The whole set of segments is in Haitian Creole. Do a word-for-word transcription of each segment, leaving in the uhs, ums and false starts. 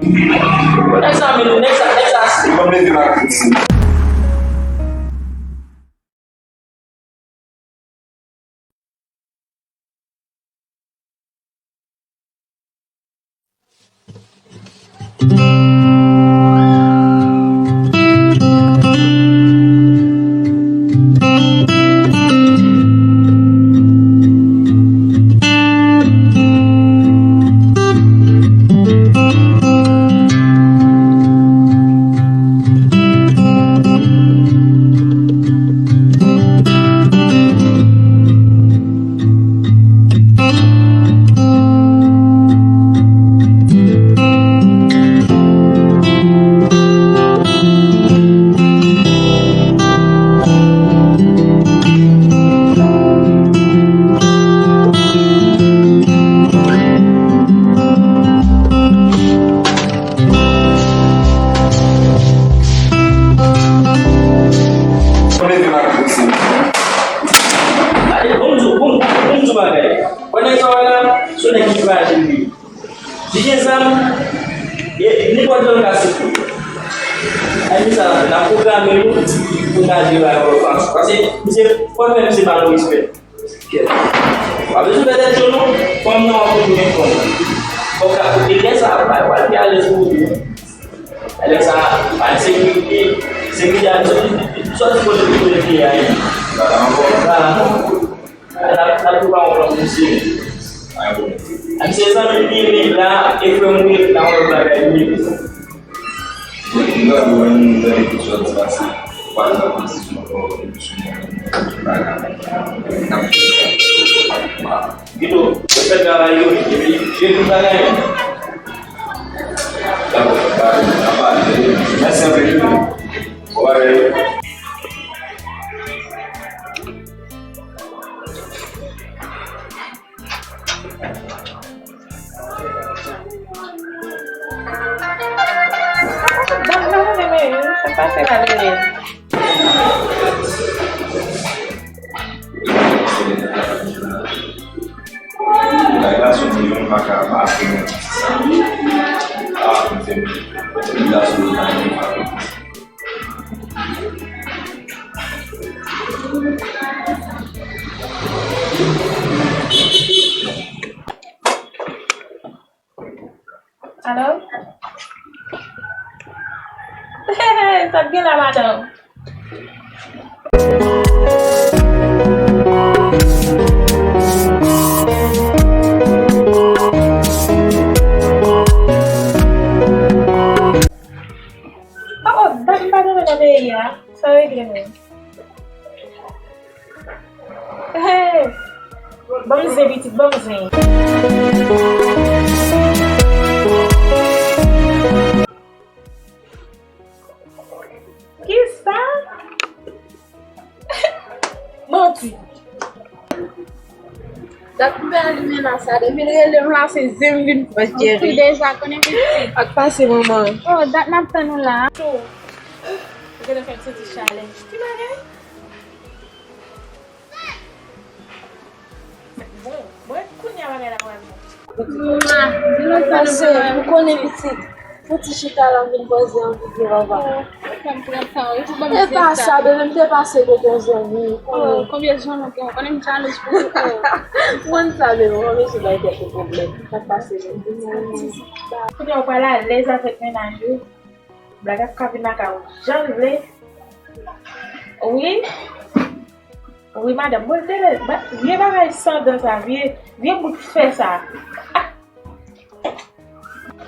Nèg sa, men, nèg sa, nèg sa. Li konn mete m ak tout si. Gade, bon, m di w, bon, bon, m di w bagay. Wè nèg sa w wè la, se yon nèg ki frajil li. Li gen zam, e nenpòt jan l ka soufri. Ay, misye la, n ap pwograme nou pou n al jere bagay yo. Paske misye, fò n fè misye pa nou respè. W ap bezwen fè tèt cho non, fanm nan w ap toujou gen fanm. Fò w ka koute lè sa, w pral pi alèz pou koute. Lè sa, pa sekirite, sekirite a sòti, sòti kote pou kote peyi a ye. Sa la ankò. Sa la ankò. N ap, n ap tou pa yon plan pou misye. Misye zanmi m li ye, men la, e frè m li ye, la yon lòt bagay li ye. Gito, yo fè travay yo, epi jwe tout bagay yo. Dakò, dakò, n ap pale. Mèsi anpil. Bon bagay. Dam nan renmen, sa pase la, bebe. Gason ti yon pa ka pase nan ti sa. Ah, mwen se gason ki pa gen pa. Alo? Sa k gen la, madanm? Oh, oh, dat m pa tande nan peyi a. Sa regle menm. Hey! Ban m zen, pitit, ban m zen. Kisa? Manti. Dat m pè a li menas sa, depi l rele m la, se zen m vin pran, cheri. Ou deja konnen, pitit. Ak pase, manman. Oh, dat m ap tann ou la. Cho. Ou genlè fè m santi chalè. Ki bagay? Bon, bon, kounye a bagay la pral bon. Mwa, di nou sa nou pase, ou konnen pitit. Fò ti chita la, m vin poze anvi di papa. Fè m pran tan wi pou ban m zen tan. E pa sa, bebe, m te pase kote yon zanmi, ou konnen. Oh, konbyen jan nou gen, ou konnen m jalous pou ou. Mwen sa, bebe, mwen mesye bay kèk pwoblèm. Sa k pase menm? Kounye a ou pral alèz avèk mennaj ou. Blaga ap ka vin lakay ou jan l vle. Wi. Wi, madanm. Mwen te lè, ba, vye bagay san dan sa, vye, vye bout fè sa. Ah!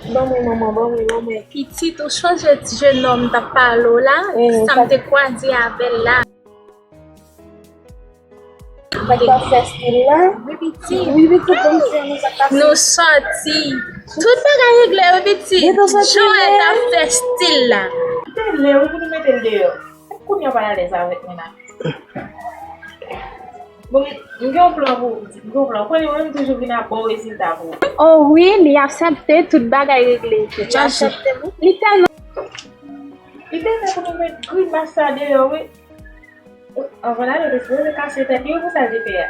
Ban mwen, manman, ban mwen, ban mwen. Pitit, ou chonje ti jenòm t ap pale w la, eh, sa m te kwaze avè l la. Sa k t ap fè stil la? Wi, pitit. Wi, pitit, ban m di nou sa k pase. Nou sòti. Tout bagay regle, wi, pitit. Jan w t ap fè stil la. Te lè, wi, pou nou mete l deyò. Kounye a w pral alèz avèk mennaj. Bon, m gen yon plan pou ou, pitit. M gen yon plan. Ou konnen mwen, m toujou vin ak bon rezilta pou ou. Oh wi, li aksepte, tout bagay regle. Li aksepte, wi. Li tèlman. Li te fè pou nou met grimas sa deyò, wi. Anvan l ale, li te sipoze kase tèt li, wi, pou sa l te fè a.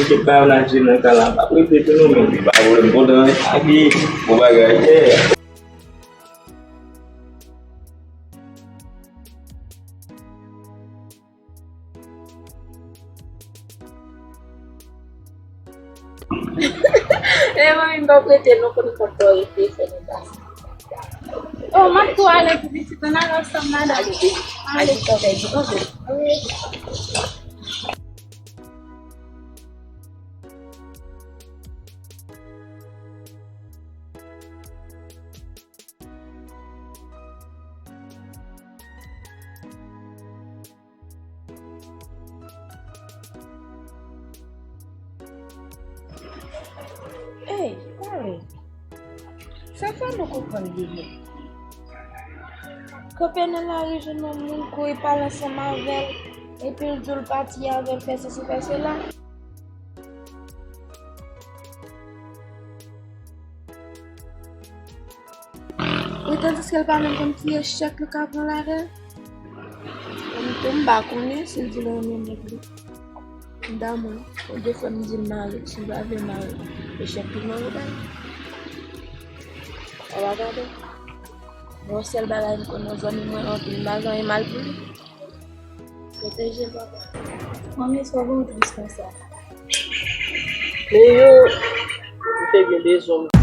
menm, kèt pa yo nan jim nan ka la, m ap rete tou non, men. Pa pwoblèm, kontan, wi. Abi, bon bagay, yeah. E manmi, m p ap rete non, konn kòb pa w rete fè nou pase. Oh, m ap tou ale pou pitit, ann ale ansanm, madanm. Ale, ale. Wi. Ey, pale. Sa fè nou konprann li menm. Kanpe nan lari, jwenn yon moun, kouri pale ansanm avè l, epi l di w l pati avè l, fè sesi, fè sela. E tandiske l pa menm konn ki echèk li ka pran ladan l. Kòm tou m pa konnen si l di l renmen nèg li. M damou, bon, defwa m di l mare, si l pa vle mare, echèk li mare ba l. Ou pa gade? Bon, sèl bagay m konnen, zanmi mwen anpil, m pa gen anyen mal pou li. Pwoteje l, papa. Manmi, sa bon tris konsa. Men yo, m te gen bezwen.